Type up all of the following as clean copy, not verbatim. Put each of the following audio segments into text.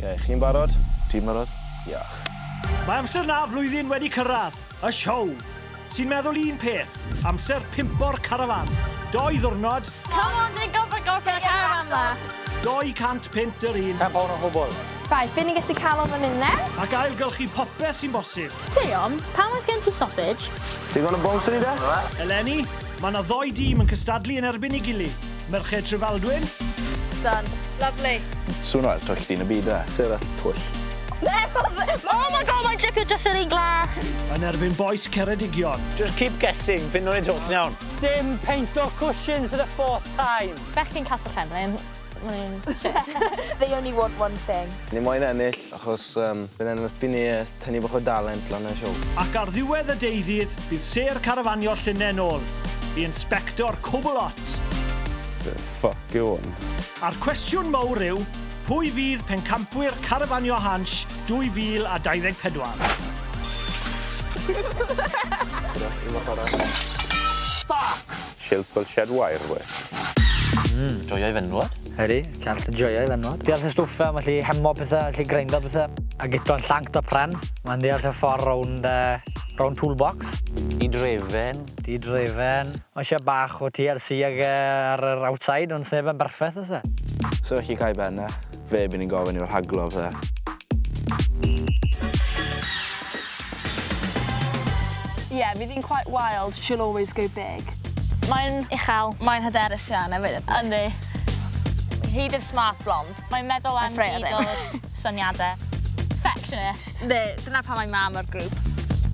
Okay, chi'n barod? Ti'n barod? Diolch. Mae amser na flwyddyn wedi cyrraedd, y siow. Sy'n meddwl un peth, amser pimpo'r carafan. 2 ddiwrnod. Come on, ni'n gorfod gorffen y carafan ma. 200 punt yr un. 100 pound o gwbl. Right, be ni'n gallu cael o fan hyn then? Ac ailgylchu popeth sy'n bosib. Teon, pam oes gen ti sausage? Digon o bons yn i de? Eleni, mae yna 2 dîm yn cystadlu yn erbyn ei gilydd. Merched Trefaldwyn. Done. Lovely. Swn o'r twll dyn y byd e. Dy'r twll. Oh my god, mae'n dripio dros yr un glas. Yn erbyn bois Ceredigion. Just keep guessing, fynd nhw'n twll iawn. Dim paint o cushions for the 4th time. Bechgyn Castell Penrhyn, maen nhw'n shit. They only want one thing. Ni moyn ennill, achos bydd e'n helpu ni tynnu bach o dalent lan y siow. Ac ar ddiwedd y deuddydd, bydd sêr carafanio Llundain nôl. I inspector cwbl lot. The fuck yw hwn? A'r cwestiwn mawr yw, pwy fydd pencampwyr Carafanio Hansh 2024? Fuck! Shills fel shed wire, we. Joio i fenwad. Ydy, llall joio i fenwad. Deall y stwff e, mae'n lli hemo pethau, lli grindo pethau. A gyda'n llanc da pren, mae'n deall y ffordd rownd, rownd toolbox. I drefen. Di drefen. Mae eisiau bach o TLC ag ar yr outside, ond sneb yn berffaith, oes e? So felly cael ben e, fe bydd ni'n gofyn i'r haglo fe. Yeah, fydd hi'n quite wild, she'll always go big. Mae'n uchel. Mae'n hyderus iawn hefyd. Yndi. He'd a smart blonde. Mae'n meddwl am gyd o'r syniadau. Perfectionist. Yndi, dyna pam mae mam o'r grŵp.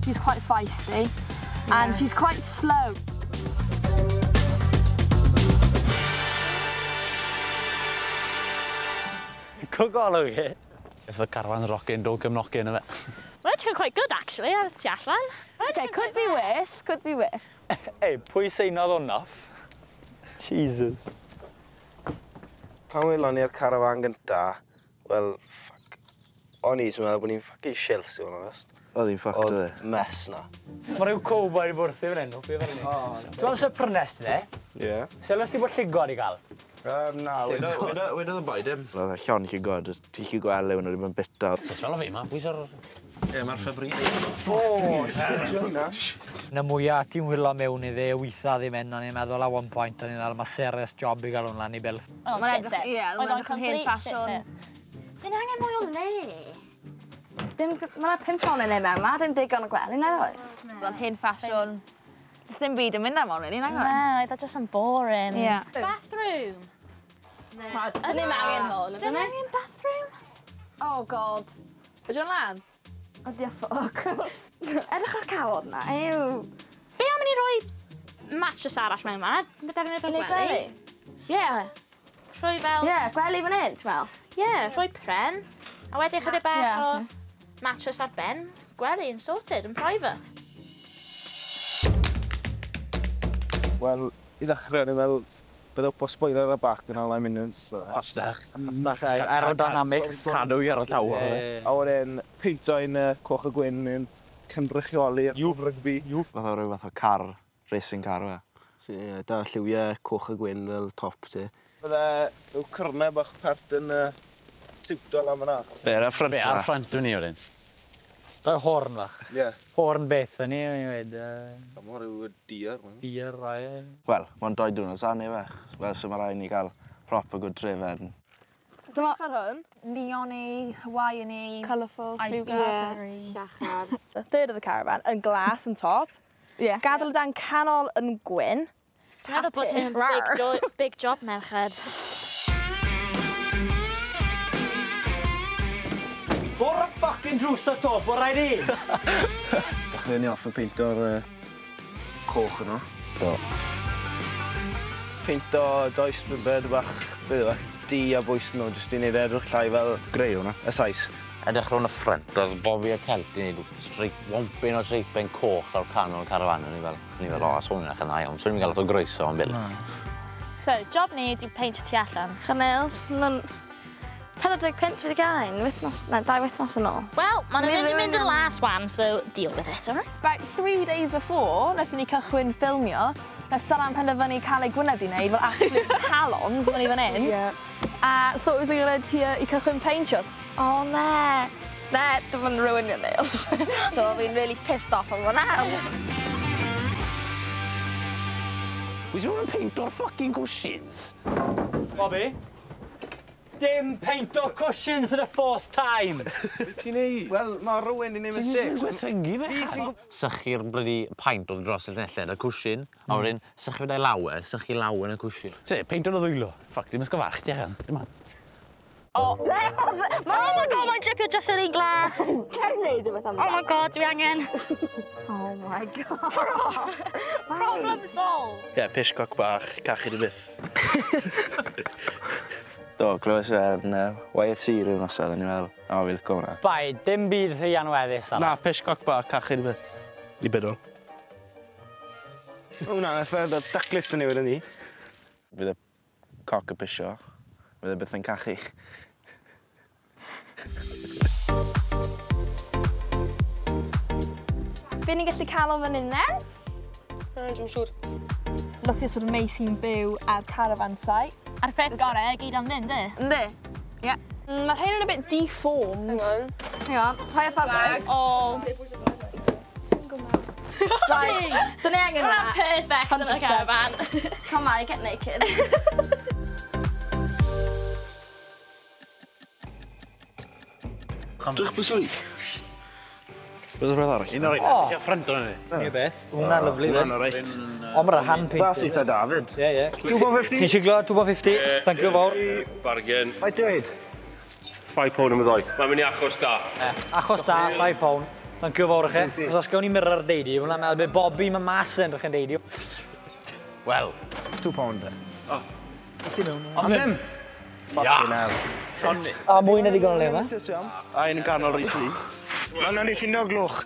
She's quite feisty. Yeah. And she's quite slow. Good golwg i. If the caravan's rocking, don't come knocking, innit? Mae'n edrych yn quite good, actually, ar y tu allan. Okay, could be worse, could be worse. Ei, pwy seinodd hwn off? Jesus. Pan welon ni'r carafan gynta, wel, fuck. O'n i, meddwl bod ni'n fucking shills, i fod yn onest. Oedd hi'n fucked, oedd e? Mess na. Mae rhyw cowboy i bwrthi fan hyn, hwpi fan hyn. Ti'n meddwl sy'n prynes ti, de? Ie. Sylwes ti bod llygod i gael? Na, wedodd y boi dim. Oedd e llond llygod, ti'n gallu gweld le nhw ddim yn bita. Ti'n smelo fi, ma? Pwy sy'r... Ie, mae'r ffabri. O, shit. Na mwyaf ti'n wylo mewn iddi, weitha ddim yn, o'n i'n meddwl at one point, o'n i'n meddwl, mae serious job i gael hwn lan i bil. Oedd o'n shit tip. Ie, Oedd o'n hen complete shit ffasiwn. tip. Dyn angen mwy o le. Dim, mae yna 5 tonau neu mewn, ma, ddim digon o gwely, nag oes? Mae'n hen ffasiwn. Does ddim byd yn mynd am hwn, really, nag oes? Na, oedd o just yn boring. Ie. Bathroom. Dyn ni'm angen hwn, ydyn Dyn ni? angen bathroom? Oh, God. Ydy o'n lan? O, dia ffoc. Edrych ar cawod na, ew. Be am i ni roi mattress arall mewn ma? Defnyddio'r I neud gwely. gwely? Ie. Rhoi fel... Ie, gwely fan hyn, ti'n meddwl? Ie, rhoi pren. A wedyn chydig bach o Yes. mattress ar ben. Gwely yn sorted, yn private. Wel, i ddechrau, o'n i'n meddwl, bydde wpo spoiler ar y bac yn ôl am mynd. Fastach. Fach aerodynamics. Cadw i ar y llaw. A wedyn, peinto un coch a gwyn yn cynrychioli rygbi. Fath o rhyw fath o car, racing car fe. Ie, da lliwiau coch a gwyn fel top ti. Bydde rhyw cyrnau bach pert yn siwto lan fyna. Be, ar y ffrynt? Be, ar y ffrynt dwi'n ni wedyn? Da horn fach. Ie. Horn beth yn ni, o'n i wedi. Mae rhyw deer. Deer, rai. Wel, mae'n 2 diwrnod san i fe. Wel, so mae rhaid ni gael proper good trefen. So ma' hwn. Neon-y, Hawaiian-y. Colourful, lliwgar. Llachar. The third of the caravan yn glas yn top. Ie. Gadael dan canol yn gwyn. Dwi'n meddwl bod hyn yn big job, merched. Bwr y fucking drws o top, o rhaid i! Dechrau ni off yn peinto'r coch yno. Do. Peinto 2 stribed bach, beth yw e? Du a bwys nhw, jyst i wneud edrych llai fel... Grey hwnna. Y sais. Edrych rownd y ffrynt, oedd Bobby a Celt i wneud wompyn o streipen coch lawr canol carafan. O'n i fel, o, os hwn yn edrych yn dda iawn. Swn i'n gael lot o groeso am bil. So, job ni ydi peintio tu allan. Chanels, ma'n 40 punt wedi gael, wythnos, na, 2 wythnos yn ôl. Wel, ma'n Ni mynd i rywun mynd yn last one, so deal with it, alright? About 3 days before, wnaethon ni cychwyn ffilmio, Nath Saran penderfynu cael ei gwyneb i wneud fel absolute talons fyny fan hyn. Yeah. A thought it was a good idea i cychwyn peintio. O ne. Ne, dim yn ruin your nails. So fi'n really pissed off am hwnna. Pwy sy'n bod yn peinto'r fucking cushions? Bobby? Dim peinto cushions for the fourth time! Be ti'n neud? Wel, mae rhywun di neud Ti'n mistake. gwaethygu fe? Sychu'r bloody paint oedd dros y llinellau, y cushion, a wedyn sychu fe da'i lawe, sychu law yn y cushion. Se, peinto yn y ddwylo. Fuck, dim ysgo fach, ti achan. Dim on. Oh, oh my god, mae'n dripio dros yr un glas. Cer wneud rhywbeth am Oh my god, dwi angen. Oh my god. Problem solved. Ie, yeah, pishcock bach, cachu di byth. Do, glywes i yn YFC rhyw nosodd, o'n i fel, o, fi licio hwnna. Bai, dim byd rhy anweddus arall. Na, pishcock bach, cachu di byth. I bydol. Hwna, nath y daclus yn newid yn ni. Fydd y coc y pisio, fydd y byth yn cachu. Be ni'n gallu cael o fan hyn then? Dwi'n siŵr. Lwcus sort of Macy'n byw ar caravan site. A'r peth gorau, gyd am ddim, di? Yndi? Ie. Mae rhain yn a bit deformed. Hang on. Hang on, paid â ffarfod. Oh. Right, dyn ni angen Hwnna'n hwnna. perfect yn y 100%. caravan. Come on, get naked. Drych bwyswy. Beth yw'r arall? Un o'r un, O. ffrant o'n ni. Ni beth, hwnna'n lyfli Hwnna'n fyd. oreit. Ond mae'r hand painted. That's eitha David. Ie, ie. £2.50. Chi'n siglo £2.50, thank you fawr. Bargain. Faint dweud? £5 am y ddoi. Mae'n mynd i achos da. Achos da, £5. Thank you fawr i chi. Os oes gawn ni mirror deidi, hwnna'n meddwl bydd Bobby mae mas yn rych yn deidi. Wel. £2 de. Am ddim. Fucking hell. A mwy na ddigon o le yma. A un yn ganol recently. Wel, nawn ni ffindo gloch.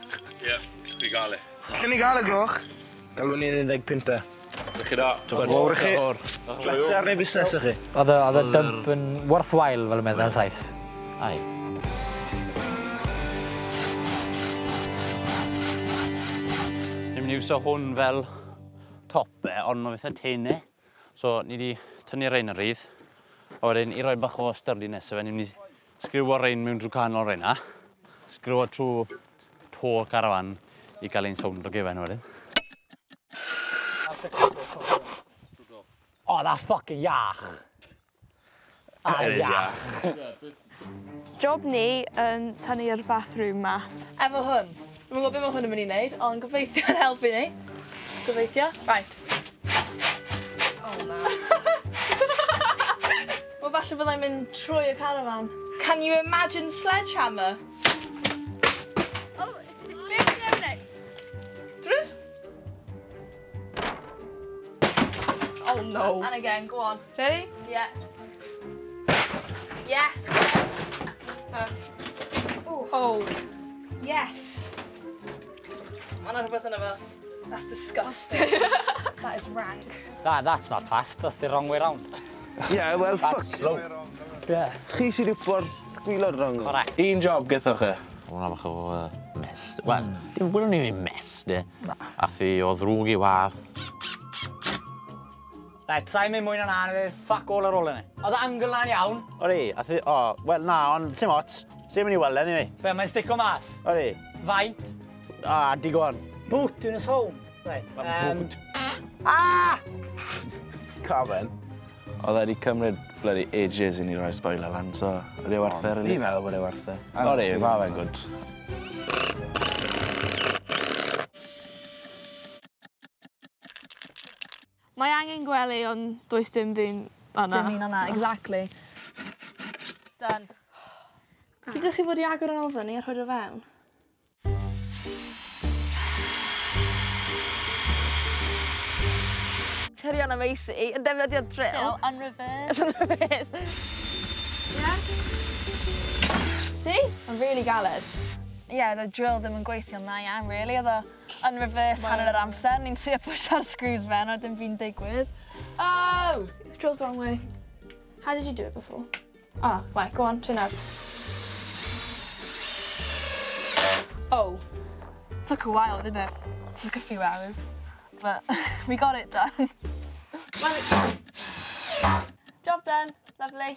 Ie, fi gael e. Allen ni gael y gloch? Galwn ni 11 pinte. Dych chi da. Fawr i chi. Pleser neu busnes i chi. Oedd y dump yn worthwhile fel y meddwl Sais. Ai. Ni'n mynd i iwso hwn fel tope, ond mae fatha tenau. So, ni wedi tynnu rein ar rydd. A wedyn, i roi bach o sturdiness i fe, ni'n mynd i sgriwo rein mewn drwy canol reina. Sgriwo trwy to carafan i gael ein sownd o gefen wedyn. Oh, that's fucking iach. Ah, iach. Job ni yn tynnu'r bathroom mas. Efo hwn. Dwi'm yn gwybod beth mae hwn yn mynd i wneud, ond gobeithio'n helpu ni. Gobeithio. Right. Oh na. Wel, falle byddai'n mynd trwy y caravan. Can you imagine sledgehammer? Oh, beth yw'n wneud? Drws? Oh no. And again, go on. Ready? Yeah. Yes. Oh. Yes. Mae yna rhywbeth yna fo. That's disgusting. That is rank. That's not fast, that's the wrong way round. Yeah, well, fuck. That's slow. Yeah. Chi sydd wedi bod gwylod rhwng. Correct. Un job gyda chi. Hwna bach o mess. Wel, dim gwylwn ni ddim mess, de. Na. Ath i o ddrwg i wath. Right, sa'n mynd mwy na na, fuck all ar ôl yna. Oedd y angle na'n iawn. Ori, ath i, o, wel na, ond sim ots. Sim mynd i weld anyway. Be, mae'n stico mas? Ori. Faint? A, digon. Boot in his home. Right. Boot. Ah! Carfen. Oedd e wedi cymryd bloody ages i ni roi spoiler lan, so oedd e werth e, really. Fi'n meddwl bod e werth e. Ori, mae fe'n good. Mae angen gwely, ond does dim ddim yna. Dim un yna, exactly. Done. Sut ydych chi fod i agor yn ôl fyny a rhoi o fewn? Tyrion a Macy yn defnyddio drill. Drill and reverse. It's yn reverse. Yeah. See? Mae'n really galed. Yeah, the drill ddim yn gweithio'n dda iawn, really. Oedd o yn reverse hanner yr amser. Ni'n trio pwysio'r screws fewn a dim fi'n digwydd. Oh! Drill's the wrong way. How did you do it before? Ah, oh, right, go on, try now. Oh. Took a while, didn't it? Took a few hours. but we got it done. Job done. Lovely.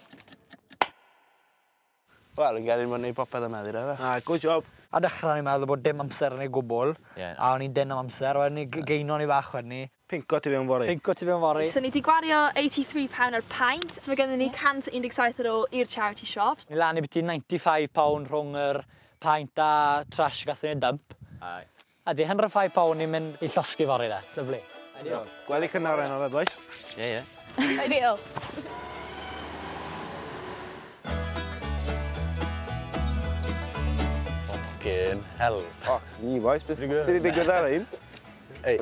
Wel, yn gael i'n gwneud popeth am heddi, fe? Ah, good job. A dechrau ni'n meddwl bod dim amser yn ei gwbl, a o'n i'n dyn am amser, wedyn ni geino ni bach wedyn ni. Pinco ti fewn fory. Pinco ti fewn fory. So ni wedi gwario £83 ar paint, so mae gennym ni 117 ar ôl i'r charity shop. Ni lan i biti £95 rhwng yr paint a trash gathon ni dump. Aye. A di £105 ni'n mynd i llosgi fory de. Lyfli. Ideal. Gwely cynnar heno fe, boys. Ie, ie. Ideal. Fucking hell. Fuck me, boys. Beth sydd wedi digwydd ar ein?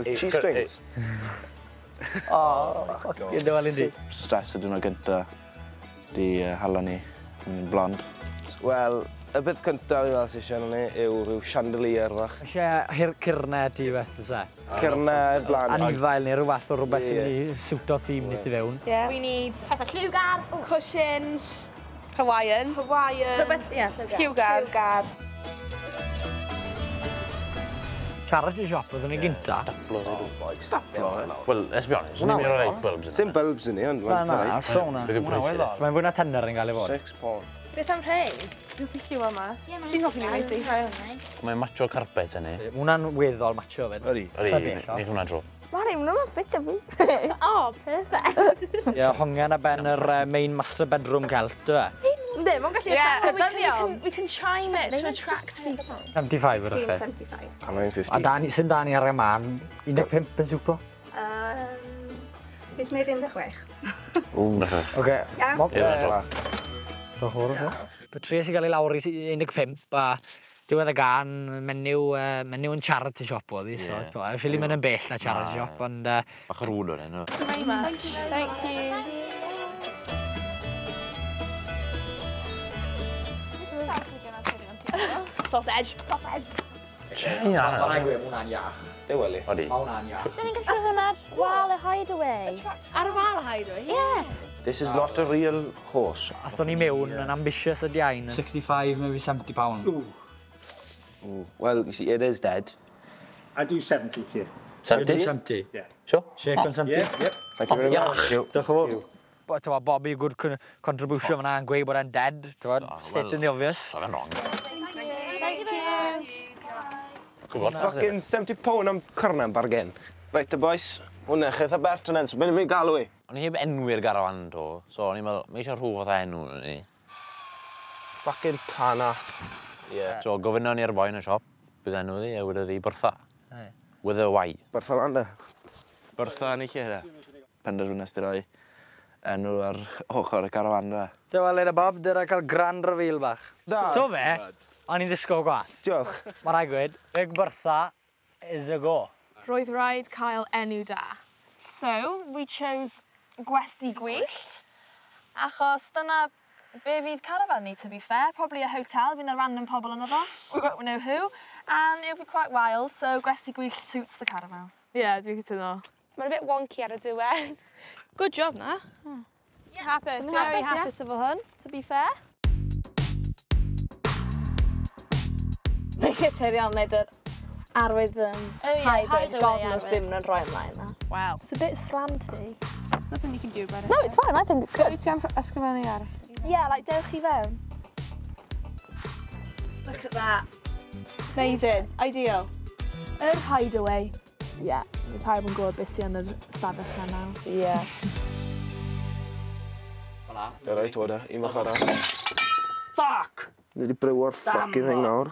Cheese strings. Oh, fucking dywel i di. Stress y diwrnod gynta di hala ni yn blond. Wel, y beth cyntaf fi'n meddwl sydd eisiau ni yw rhyw chandelier fach. Eisiau cyrnau ti beth, oes e? Cyrnau i'r blaen. Anifail neu rhyw fath o rhywbeth sy'n mynd i siwto theme ni ti fewn. We need pethau lliwgar, cushions, Hawaiian. Hawaiian. Rhywbeth, ie, lliwgar. Lliwgar. Charity shop oeddwn ni gynta. Staplo, e? Wel, let's be honest, ni'n mynd o'r light bulbs yna. Sim bulbs yn ni, ond... Na, na, so hwnna. Beth yw pris e? Mae'n fwy na tenner yn gael ei fod. £6. Beth am rhei? Dwi'n hoffi lliw yma. Dwi'n hoffi nhw, Macy. Mae'n matcho carpet hynny. Hwna'n weddol matcho fyd. Ydi. Ydi, neith hwnna dro. Mari, maen nhw'n ffitio fi. Oh, perfect. Ie, hongen ar ben yr main master bedroom celt, dwi e? Yndi, mae'n gallu attractio. We can chime it to attract people. 75 ydych chi. 75. 150. A Dani, sy'n Dani ar y man, 15 yn siwto? Beth wneud 16. Ww. Oce. Iawn. Ie, hwnna dro. Diolch yn fawr. Patrice i gael ei lawr i 15 a diwedd y gan, menyw yn charity shop oedd hi, so I ffili mynd yn bell na charity shop, ond... Bach o rŵd o'n hyn. Very much. Thank you. Sausage. Sausage. Mae'n rhaid gweud, hwnna'n iach. Deweli. Odi. Mae hwnna'n iach. Dyn ni'n gallu hwnna ar wal y hideaway. Ar y wal y hideaway? Ie. This is not a real horse. Athon ni mewn yn ambitious ydi ein. 65, maybe £70. Ooh. Well, you see, it is dead. I do 70 here. 70? 70. Yeah. Sure? Shake on 70. Yeah, yep. Thank you very much. Diolch yn fawr. Bobby, good contribution fyna yn gweud bod e'n dead. Stating the obvious. So fe'n wrong. Thank you very much. Fucking £70 am corna'n bargain. Right, the boys. Hwna, cheth a bert yn en, so beth ni'n galw i? O'n i heb enwi'r garafan to, so o'n i'n meddwl, mae eisiau rhyw fath o enw yn ni. Fucking Tana. Yeah. So gofynnon ni'r boi yn y siop, bydd enw ddi, a wedodd hi Bertha. With a Y. Bertha Landa. Bertha yn ei lle hynna. Penderfynes di roi enw ar ochr y garafan da. Dyma le Bob, dyna cael grand reveal bach. Da. To fe, o'n i'n ddisgwyl gwaith. Diolch. Mae rhaid gweud, Big Bertha is a go. Roedd rhaid cael enw da. So, we chose Gwesty Gwyllt, achos dyna be fydd caravan ni, to be fair. Probably a hotel, fydd yna random pobl yno fo. We won't know who. And it'll be quite wild, so Gwesty Gwyllt suits the caravan. Ie, dwi'n cytuno. Mae'n a bit wonky ar y diwedd. Good job na. Yeah. Hapus, Very hapus efo hwn, to be fair. Nes i Tyrion wneud yr arwydd hideaway, God knows arwydd. beth maen nhw'n rhoi ymlaen na. Wow. It's a bit slanty. Nothing you can do about it. No, it's fine, I think it's good. Wyt ti am ysgrifennu ar? Yeah, like, dewch i fewn. Look at that. Amazing. Ideal. Yr hideaway. Yeah, mae pawb yn gwybod beth sy'n yn yr stafell na nawr. Yeah. The right order, un fach arall. Fuck! Ni wedi brywo'r fucking thing nawr.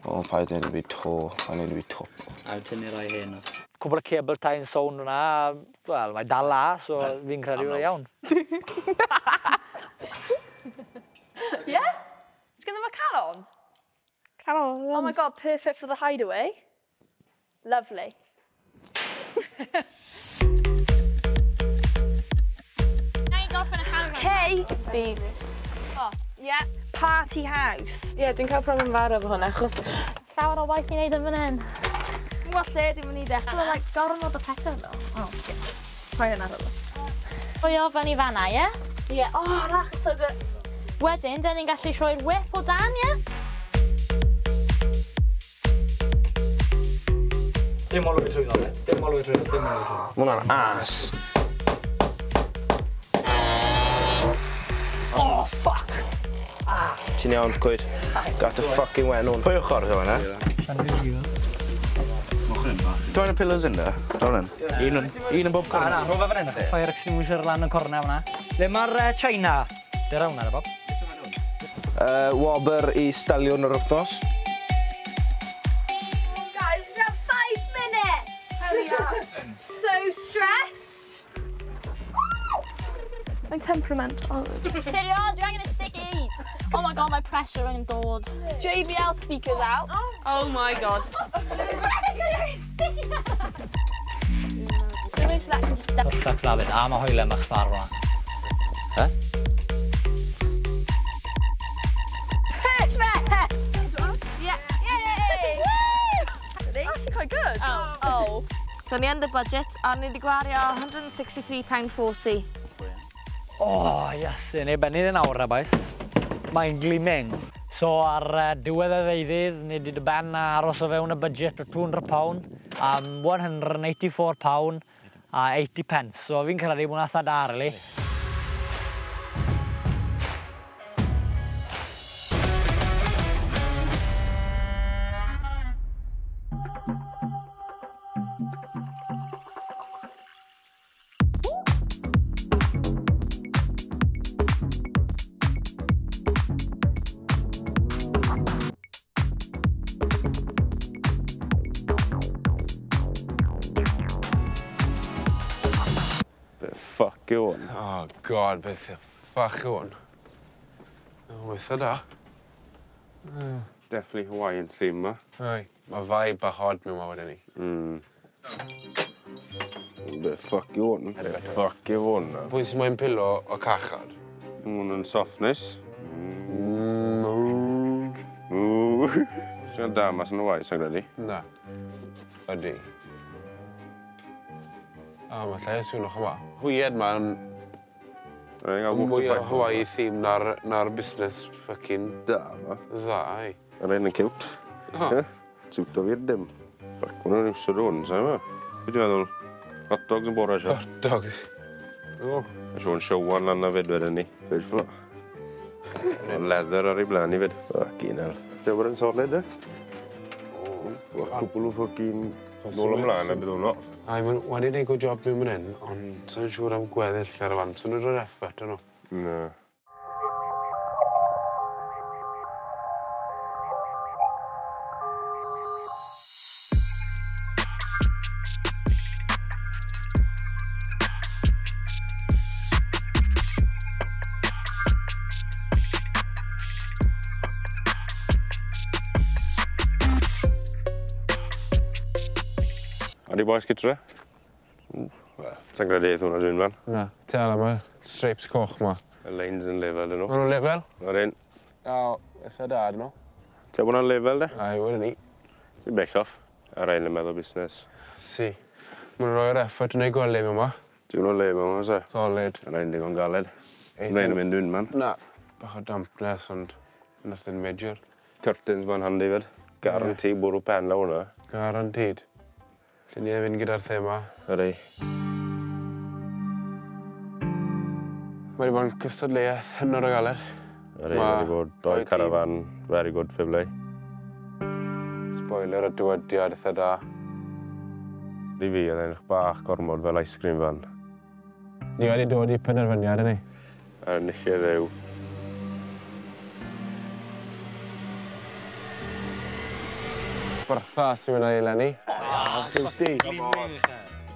O, paid neud i fi to, paid neud i fi twp. A tynnu rai hen. Cwbl o cable tie yn sownd hwnna, wel, mae dal la, so fi'n credu fe iawn. Yeah? It's gonna have a calon. Calon. Oh my god, perfect for the hideaway. Lovely. Now you go for the caravan. Okay. These. Oh, yeah. Party house. Ie, dwi'n cael problem fawr efo hwnna, achos Llawer o waith i wneud yn fan hyn. Dwi'n gweld lle dwi'n mynd i ddechrau. So, like, gormod o pethau nhw. Oh, yeah. Rhoi hynna rhywle. Rhoi o fyny fan'na, ie? Yeah. Oh, that's so good. Wedyn, dyn ni'n gallu rhoi'r whip o dan, ie? Dim olwy trwyddo, fe. Dim olwy trwyddo, dim olwy trwyddo. Ma' hwnna'n as. Oh, fuck! Ah! Ti'n iawn, Cwyd. Got the fucking wen hwn. Pwy ochr yw hwnna? Dwi'n y pillows in there? Down in. Un yn bob corner. Na, rho fe fan hyn. Fire extinguisher lan y corner fan'na. Le mae'r China? Dyra hwnna, Bob. Wobr i staliwn yr wythnos. Guys, we have 5 minutes! Hurry up. So stressed. My temperament. Oh. Tirion, dwi angen y stickies. Oh my god, mae pressure yn dod. JBL speakers out. Oh my god. So most of that can just... Perfect lafyd, a mae hoelen bach far hwnna. He? Perfect! Yeah. Yay! Woo! Actually quite good. Oh. So ni under budget, a ni wedi gwario £163.40. Oh, yes, ni benni yn awr, boys. Mae'n gliming. So ar diwedd y ddeuddydd, ni wedi ben a aros o fewn y budget o £200 am £184 a 80 pence. So fi'n credu bod hwnna'n eitha da, really. Fuck yw hwn. Oh god, beth y fuck yw hwn. O, eitha da. Definitely Hawaiian theme ma. Ai, mae vibe bach odd mewn ma wedyn ni. Be fuck yw hwn? Be fuck yw hwn? Pwy sy'n moyn pilo o cachad? Hwn yn softness. Sy'n da mas yn y waith, sy'n credu? Na. Ydy. O, mae llai o sŵn o'ch yma. Hwyed ma'n mwy o Hawaii theme na'r busnes fucking... Da, ma. Dda, ai. Yr un yn cute. Siwto fi'r dim. Fuck, ma' nhw'n iwsio hwn, sa'n ma? Be ti'n meddwl? Hot dogs yn bore, sio? Hot dogs. O. Ma' Siôn Siowan lan na fyd wedyn ni. Fe'n fflo. Leather ar ei blaen i fyd. Fucking hell. Ti'n bod yn solid, e? O. Cwpl o fucking... Nôl ymlaen a bydd hwn off. Ai, maen nhw wedi gwneud good job mewn fan hyn, ond sa'n siŵr am gweddill carafan. So nhw'n rhoi'r effort, ydyn nhw? Na. Adi boys gytre? Wel, sa'n credu eith hwnna dwi'n fan. Na, te ala ma, stripes coch ma. Y lines yn lefel dyn nhw. Ma' nhw'n lefel? Yr un. O, eitha da dyn nhw. Te bod hwnna'n lefel de? Ai, wedyn ni. Fi'n bell off. Yr ein yn meddwl busnes. Si. Ma' nhw'n rhoi'r effort yn ei gwely mewn ma. Dwi'n nhw'n lefel yma, se? Solid. Yr ein digon galed. Yr ein yn mynd dwi'n man. Na. Bach o dampness, ond nothing major. Curtains ma'n handi fyd. Guaranteed bwrw pen lawr hwnna. Guaranteed. Lle ni fynd gyda'r thema. Ydy. Mae wedi bod yn cystadleuaeth hynod o galed. Ydy, mae wedi bod doi carafan, very good fair play. Spoiler y dywediad eitha da. I fi, oedd e'n bach gormod fel ice cream van. Ni wedi dod i penderfyniad, yni? A'r enillydd yw... Bertha sy'n mynd â eleni.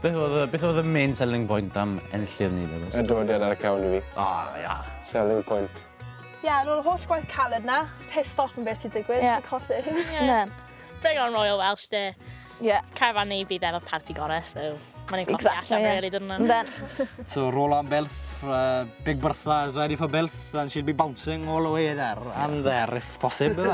Beth oedd y main selling point am enillydd ni? Y dywediad ar y cefn i fi. O, ia. Selling point. Ie, ar ôl holl gwaith caled na, pissed off yn beth sy'n digwydd, yeah. Colli. Yeah. Bring on Royal Welsh de. Yeah. Carafan ni bydd efo party gorau, so mae'n ein colli allan, yeah. Really, dydyn nhw. So roll on Bilth, Big Bertha is ready for Bilth, and she'll be bouncing all the way there, and there, if possible.